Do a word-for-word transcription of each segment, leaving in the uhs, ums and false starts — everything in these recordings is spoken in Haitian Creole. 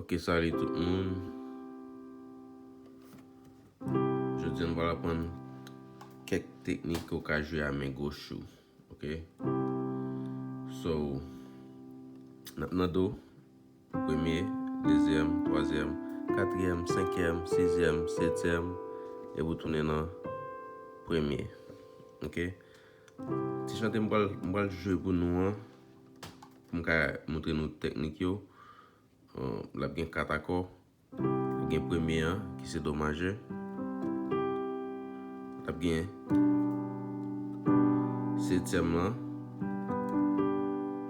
Ok, salut tout moun. Jodi a nou pral aprann kèk teknik ou ka jwe a men goch ou. Ok? So, n ap nan do, premye, dezyèm, twazyèm, katriyèm, senkyèm, sizyèm, setyèm, epi ou tounen nan premye. Ok? Ti chante m pral, m pral jwe pou nou an, pou m ka montre nou teknik yo. Uh, l ap gen kat akò. L ap gen premye an, ki se do majè. L ap gen setyèm lan,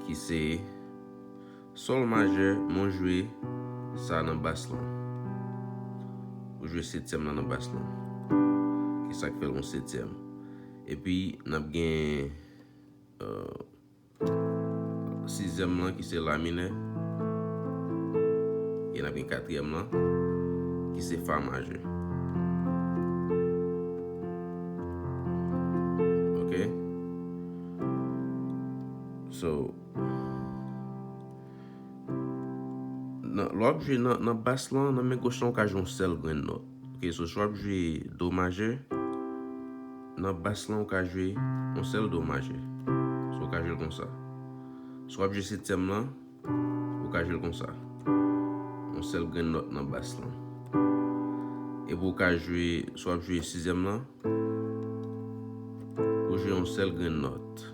ki se sòl majè, men w jwe sa nan bas lan. Ou jwe setyèm lan nan bas lan. Ki sa k fè l yon setyèm. Epi, n ap gen, uh, sizyèm lan ki se la minè. E n ap gen katriyèm lan ki se fa majè. Ok? So, nan, lè w ap jwe nan, nan bas lan, nan men goch lan, ou ka jwe yon sèl grenn nòt. Ok, so, si w ap jwe do majè, nan bas lan, ou ka jwe yon sèl do majè. So, ou ka jwe l konsa. Si w ap jwe setyèm lan, ou ka jwe l konsa. Yon sèl grenn nòt nan bas lan. Epi ou ka jwe, si w ap jwe sizyèm lan, ou jwe yon sèl grenn nòt.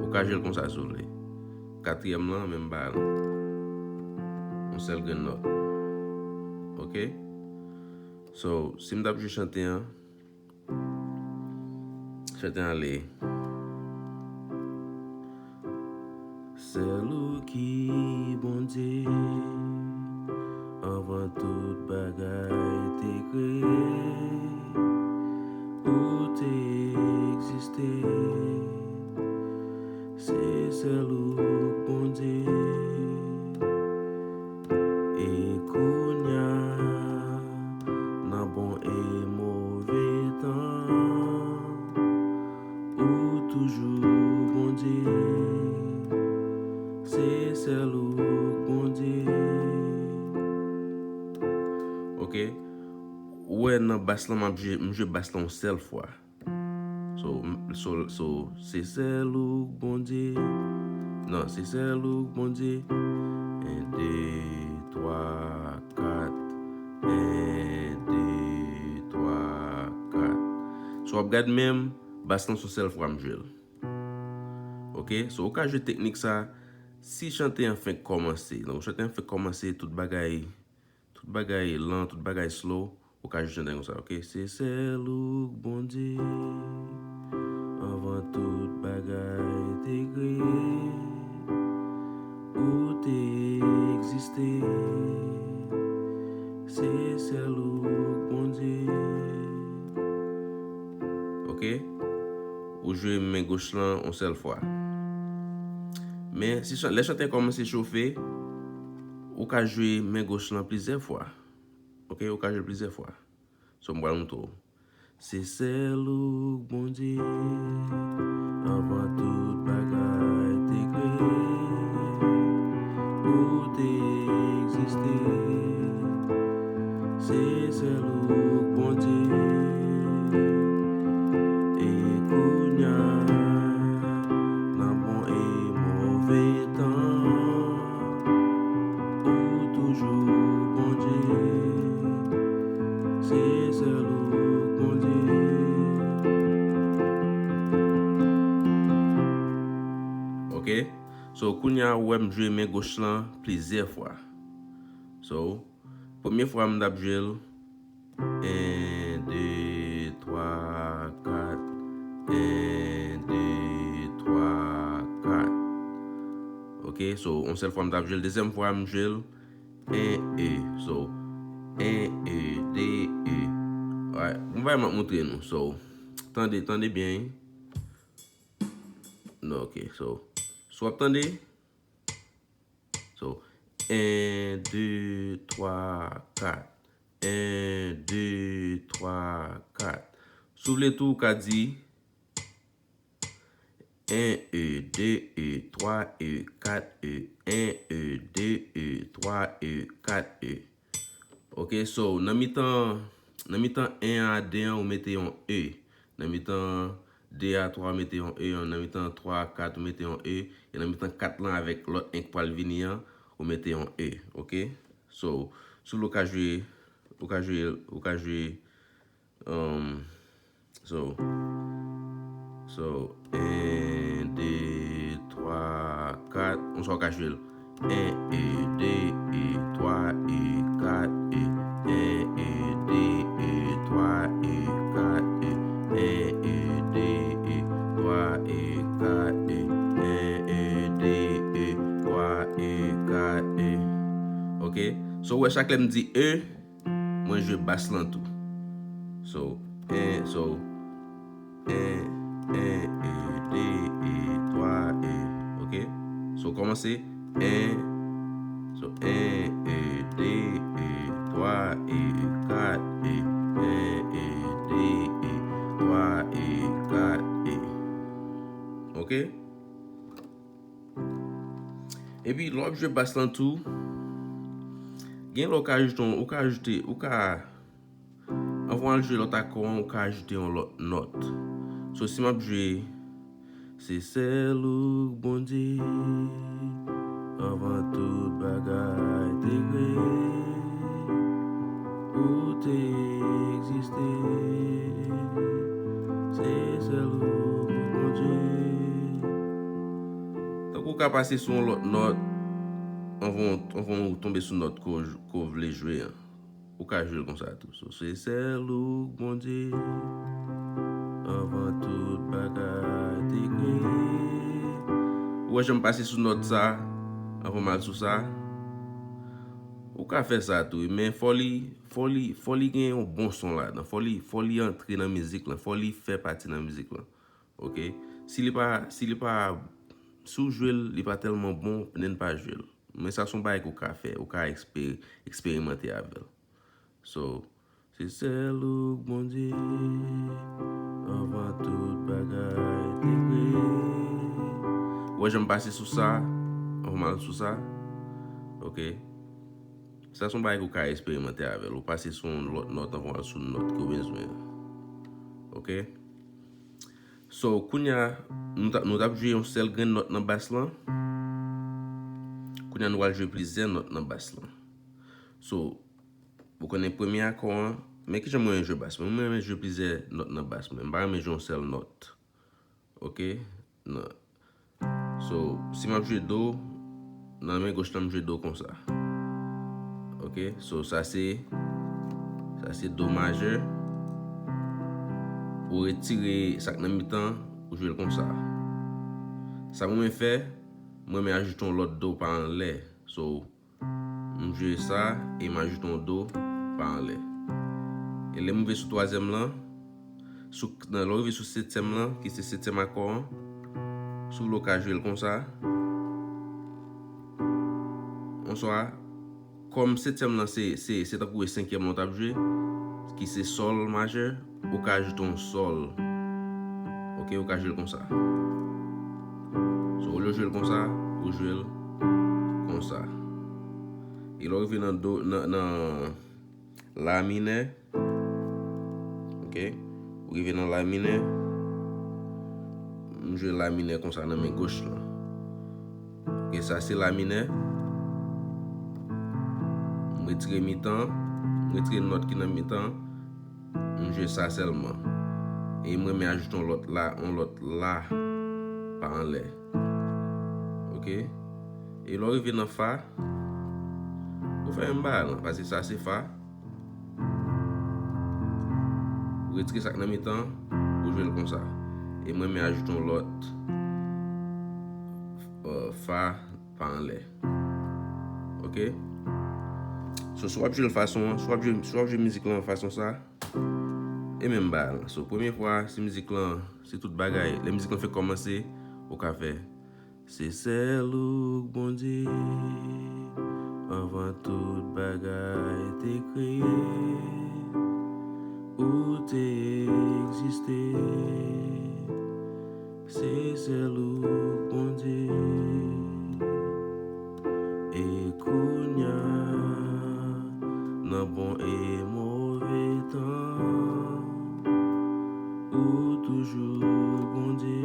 Ou ka jwe l konsa si w vle. Katriyèm lan, menm bagay la. Yon sèl grenn nòt. Ok? So, si m t ap jwe chante an, chante an ale. Sèl ou ki Bondye, anvan tout bagay te kreye, ou te egziste. Se sèl ou k Bondye. E kounya, nan bon e move tan, ou toujou Bondye. Se sèl ou k Bondye. Ok. Ou wè nan bas lan, m ap jwe, m jwe bas lan yon sèl fwa. So, m- so, so, se sèl ou k Bondye. Non, se sèl ou k Bondye. En, de, twa, kat. En, de, twa, kat. So, w ap gad menm, bas lan se yon sèl fwa m jwe l. Ok? So, ou ka jwe teknik sa, si chante an fenk kòmanse. Donk, chante an fenk kòmanse, tout bagay Tout bagay lan, tout bagay slow, ou ka jwe chante konsa, ok? Se sèl ou k Bondye, anvan tout bagay te kreye, ou te egziste. Se sèl ou k Bondye. Ok? Ou jwe men goch lan yon sèl fwa. Men, si chan- lè chante an kòmanse chofe, ou ka jwe men goch lan plizyè fwa. Ok, ou ka jwe l plizyè fwa. So, m pral montre w. Se sèl ou k Bondye, anvan tout bagay te kreye, ou te egziste. Se sèl ou k Bondye. E kounya, nan bon e move tan, ou toujou Bondye. Se sèl ou k Bondye. Ok? So, kounya ou wè m jwe men goch lan plizyè fwa. So, premye fwa m t ap jwe l, en, de, twa, kat. En, de, twa, kat. Ok, so, yon sèl fwa m t ap jwe l. Dezyèm fwa m jwe l, en, e. So, en, e, de, e. Alright, m va m ap montre nou. So, tande, tande byen, wi. Non, ok, so, so w ap tande, So, en, de, twa, kat. En, de, twa, kat. Si w vle tou, ou ka di en, e, de, e, twa, e, kat, e, en, e, de, e, twa, twa E, kat E. Ok, so, nan mitan, nan mitan en a de an, ou mete yon E. Nan mitan de a twa, ou mete yon E. Nan mitan twa a kat, ou mete yon E. E nan mitan kat lan avèk lòt en k pral vini an, ou mete yon E. Ok? So, si w vle ou ka jwe, ou ka jwe, ou ka jwe, um, so, so, en, de, twa, kat. Konswa ou ka jwe l. En, e, de, e, twa, e, kat, e. En, e, de, e, twa, e, kat, e. En, e, de, e, twa, e, kat, e. En, e, de, e, twa, e, kat, e. Ok? So, ou wè chak lè m di E, mwen jwe bas lan tou. So, en, so, en, en, e, de, e, twa, e. Ok? So, kòmanse, en, so, en, e, de, e, twa, e, kat, e, en, e, de, e, twa, e, kat, e. Ok? Epi, lè w ap jwe bas lan tou, gen lè w ka ajoute, ou ka ajoute, ou ka, anvan w al jwe lòt akò an, ou ka ajoute yon lòt nòt. So, si m ap jwe, se sèl ou k Bondye, anvan tout bagay te kreye, ou te egziste, se sèl ou k Bondye. Tankou w ka pase sou yon lòt nòt, anvan, anvan ou tonbe sou nòt ke w, ke w vle jwe an. Ou ka jwe l konsa tou. So, se sèl ou k Bondye, anvan tout bagay te kreye. Ou wè jan m pase sou nòt sa, anvan m al sou sa? Ou ka fè sa tou, men fò li, fò li, fò li gen yon bon son ladan. Fò li, fò li antre nan mizik lan, fò li fè pati nan mizik lan. Ok? Si li pa, si li pa, si w jwe l, li pa tèlman bon, nen pa jwe l. Men sa se yon bagay ke w ka fè, ou ka eksper-, eksperimante avè l. So, se sèl ou k Bondye, anvan tout bagay te kreye. Ou wè jan m pase sou sa, anvan m al sou sa? Ok? Sa se yon bagay ke w ka eksperimante avè l. Ou pase sou yon lòt nòt anvan w al sou nòt ke w bezwen an. Ok? So, kounye a, nou t ap, nou t ap jwe yon sèl grenn nòt nan bas lan. Kounye a, nou pral jwe plizyè nòt nan bas lan. So, ou konnen premye akò an, men kijan mwen renmen jwe bas mwen? Mwen renmen jwe plizyè nòt nan bas mwen. M pa renmen jwe yon sèl nòt. Ok? Nan. So, si m ap jwe do, nan men goch lan m jwe do konsa. Ok? So, sa se, sa se do majè. Ou retire sa k nan mitan, ou jwe l konsa. Sa mwen renmen fè, mwen renmen ajoute yon lòt do pa anlè. So, m jwe sa e m ajoute yon do pa anlè. E lè m rive sou twazyèm lan, sou, nan, lè w rive sou setyèm lan, ki se setyèm akò an, si w vle w ka jwe l konsa. Bonswa. Kòm setyèm lan se, se, se tankou e senkyèm lan w t ap jwe, ki se sòl majè, ou ka ajoute yon sòl. Ok, ou ka jwe l konsa. So, olye w jwe l konsa, ou jwe l konsa. E lè w rive nan do, nan, nan la minè, ok, ou rive nan la minè, m jwe la minè konsa nan men goch lan. Ok, sa se la minè. M retire mitan, m retire nòt ki nan mitan, m jwe sa sèlman. E m renmen ajoute yon lòt la, yon lòt la pa anlè. Ok? E lè w rive nan fa, ou fè menm bagay lan, paske sa se fa. Ou retire sa k nan mitan, ou jwe l konsa. E m renmen ajoute yon lòt, euh, fa pa anlè. Ok? So, si w ap jwe l fason an, si w ap jwe, si w ap jwe mizik lan fason sa, e menm bagay lan. So, premye fwa, si mizik lan, si tout bagay, lè mizik lan fèk kòmanse, ou ka fè, se sèl ou k Bondye, anvan tout bagay te kreye, ou te egziste. Se sèl ou k Bondye, E kounye a, nan bon e move tan, ou toujou Bondye.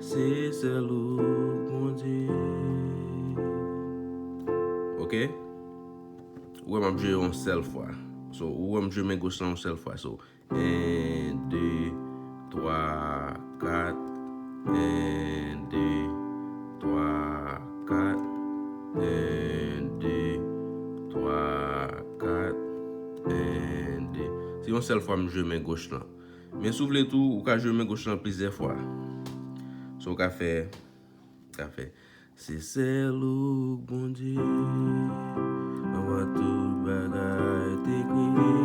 Se sèl ou Bondye. Ok? Ou wè m ap jwe yon sèl fwa. So, ou wè m jwe men goch lan yon sèl fwa. So, en, de, twa, kat. En, de, twa, kat. En, de, twa, kat. En, de. Se yon sèl fwa m jwe men goch lan. Men si w vle tou, ou ka jwe men goch lan plizyè fwa. So, ou ka fè, ou ka fè. Se sèl ou k Bondye, anvan tout bagay te kreye,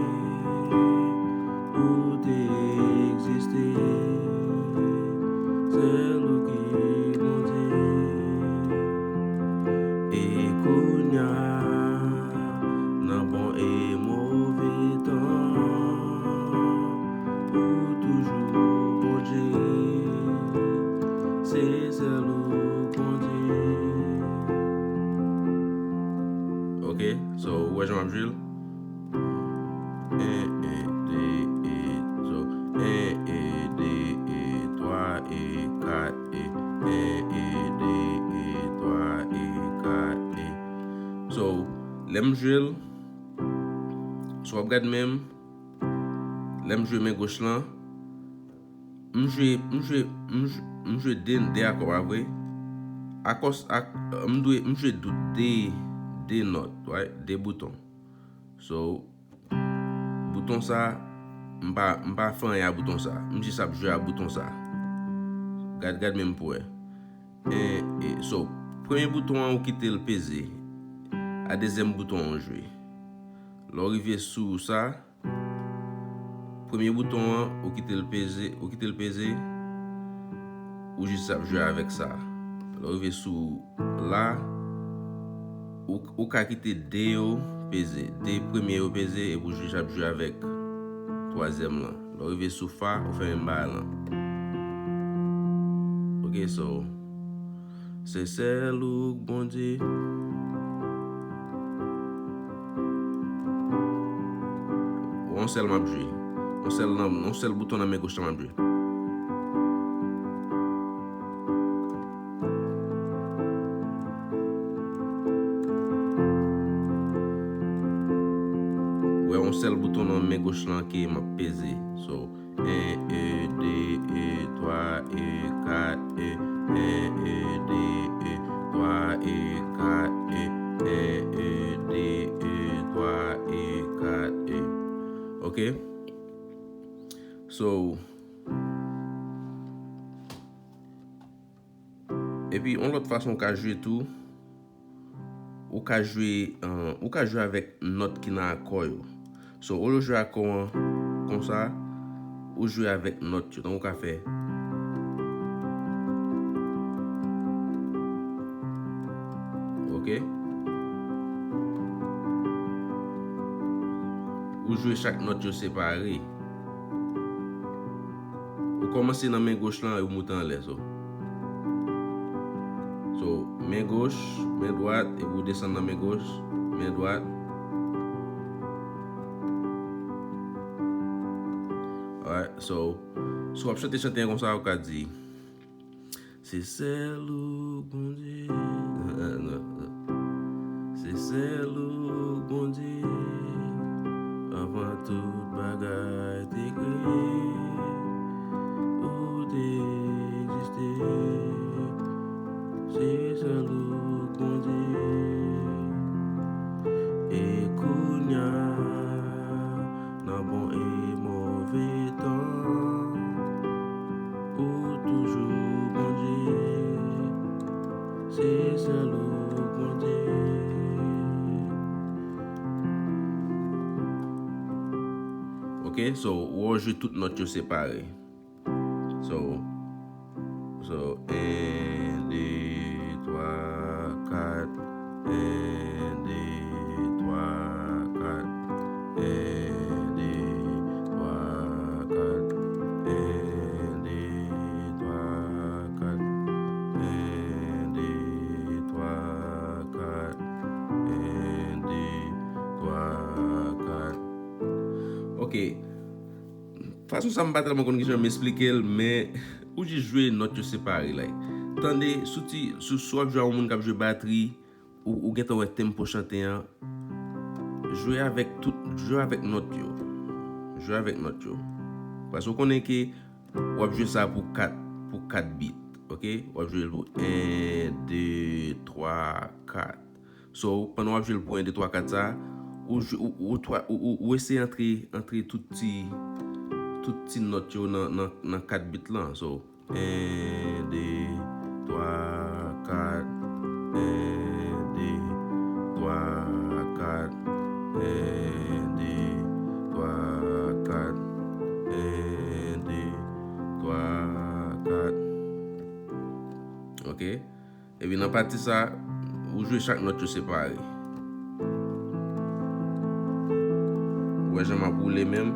ou te egziste. Sèl ou ki Bondye. E kounye a, nan bon e move tan, ou toujou Bondye. Se sèl ou Bondye. Ok, so, ou wè jan m ap jwe l? En, en, de, e, so, en, e, de, e, twa, e, kat, e, en, e, de, e, twa, e, kat, e. So, lè m jwe l, si w ap gad men m, lè m jwe men goch lan, m jwe, m jwe, m jwe, m jwe de, de akò, pa vre? Akò s-, ak, m dwe, m jwe dou-, de, de nòt, right? De bouton. So, bouton sa, m pa, m pa fè anyen a bouton sa. M jis ap jwe a bouton sa. Gad, gad men m pou wè. En, e, so, premye bouton an, ou kite l peze. A dezyèm bouton an, ou jwe. Lè w rive sou sa, premye bouton an, ou kite l peze, ou kite l peze, ou jis ap jwe avèk sa. Lè w rive sou la, ou, ou ka kite de yo peze, de premye yo peze, epi w jis ap jwe avèk twazyèm lan. Lè w rive sou fa, ou fè menm bagay lan. Ok, so, se sèl ou k Bondye. Yon sèl m ap jwe. Yon sèl nan, yon sèl bouton nan men goch lan m ap jwe. Wè, yon sèl bouton nan men goch lan ke m ap peze. So, en, e, de, e, twa, e, kat, e, en, e, de, e, twa, e, kat, e, en, e, de, e, twa, e, kat, e. Ok? So, epi, yon lòt fason w ka jwe tou, ou ka jwe, euh, ou ka jwe avèk nòt ki nan akò yo. So, olye w jwe akò an konsa, ou jwe avèk nòt yo. Donk, ou ka fè. Ok? Ou jwe chak nòt yo separe. Ou kòmanse nan men goch lan e ou moute anlè, so. So, men goch, men dwat, epi ou desann nan men goch, men dwat. Alright, so, si w ap chante chante an konsa, ou ka di, se sèl ou k Bondye. Se sèl ou k Bondye. Anvan tout bagay te kreye, ou te egziste. Se sèl ou k Bondye. E kounye a, nan bon e move tan, ou toujou Bondye. Se sèl ou Bondye. Ok, so, ou jwe tout nòt yo separe. So, so, en, de, twa, kat. En, de, twa, kat. En, de, twa, kat. En, de, twa, kat. En, de, twa, Ok. Fason sa m pa tèlman konn kijan m esplike l, men ou jis jwe nòt yo separe, like. Tande, si w ti, si, si w ap jwe a yon moun k ap jwe batri, ou, ou gentan wè tempo chante an, jwe avèk tout, jwe avèk nòt yo. Jwe avèk nòt yo. Paske w konnen ke w ap jwe sa pou kat, pou kat beat, ok? W ap jwe l pou en, de, twa, kat. So, pandan w ap jwe l pou en, de, twa, kat sa, ou, ou, ou, ou, ou eseye antre, antre tout ti, tout ti nòt yo nan, nan, nan kat beat lan. So, en, de, twa, kat, en, de, twa, kat, en, de, twa, kat, en, de, twa, kat. Ok? Epi nan pati sa, ou jwe chak nòt yo separe. Ou wè jan m ap woule menm.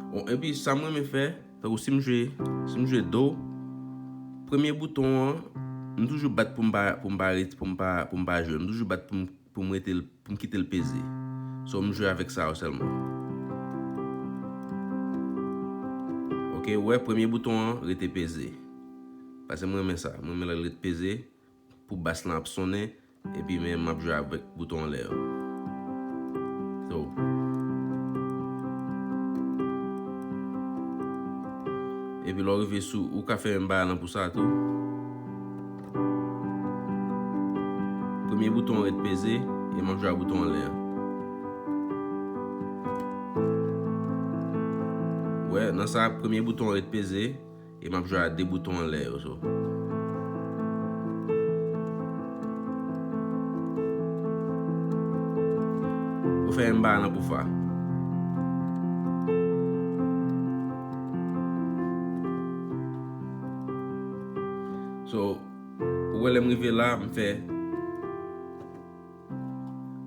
Bon, epi sa m renmen fè, tankou si m jwe, si m jwe do, premye bouton an, m toujou bat pou m pa, pou m pa ret, pou m pa, pou m pa jwe. M toujou bat pou m pou m rete l, pou m kite l peze. So, m jwe avèk sa yo sèlman. Ok, ou wè, premye bouton an rete peze. Paske mwen renmen sa. Mwen renmen lè l ret peze pou bas lan ap sonnen, epi men m ap jwe avèk bouton anlè yo. So, epi lè w rive sou, ou ka fè menm bagay lan pou sa tou. Premye bouton an ret peze, e m ap jwe ak bouton anlè an. Wè, nan sa, premye bouton an ret peze, e m ap jwe ak de bouton anlè yo, so. Ou fè menm bagay lan pou fa. So, ou wè lè m rive la, m fè.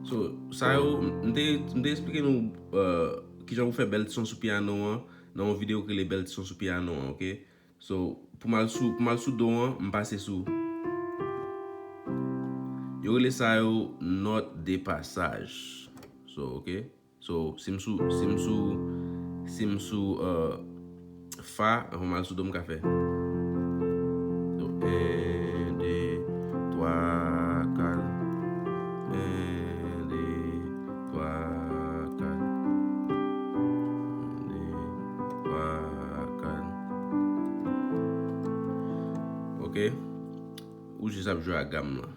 So, sa yo, m te, m te eksplike nou, euh, kijan pou fè bèl ti son sou pyano an, nan yon videyo ki rele bèl ti son sou pyano an, ok? So, pou m al sou, pou m al sou do an, m pase sou. Yo rele sa yo nòt de pasaj. So, ok? So, si m sou, si m sou, si m sou, euh, fa, anvan m al sou do, m ka fè. So, en, de, twa, kat. En, de, twa, kat. En, de, twa, kat. Ok? Ou jis ap jwe ak gam lan.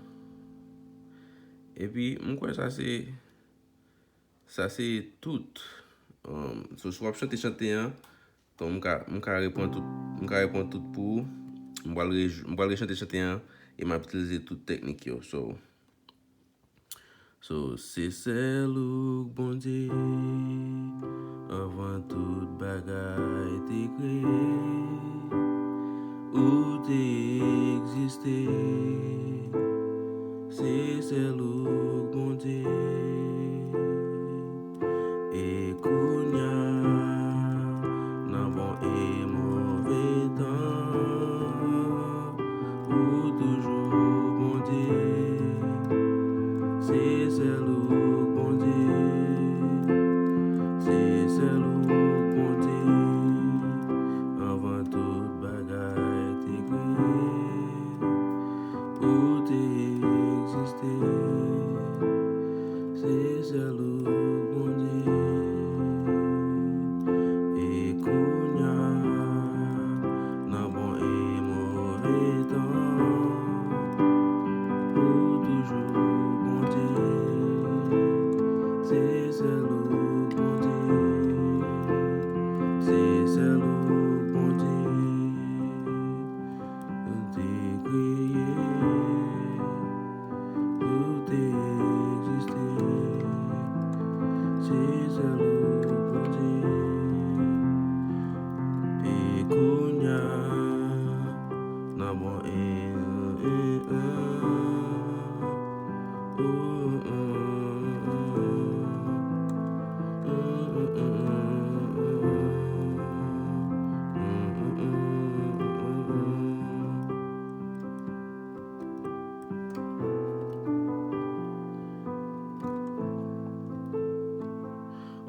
Epi, m kwè sa se Sa se tout. Um, so, si w ap chante chante an, donk, m ka, m ka repran tout, m ka repran tout pou ou. M pral re-, m pral rechante chante an e m ap itilize tout teknik yo. So, so, se sèl ou k Bondye, anvan tout bagay te kreye. Ou te egziste, se sèl ou k Bondye. E kounya, nan bon e move tan, ou toujou Bondye. Se sèl ou k Bondye. Se sèl ou k Bondye.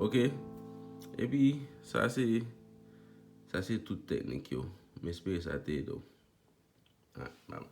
Ok? Epi, sa se, sa se tout teknik yo. M espere sa te ede w. Ah, bam.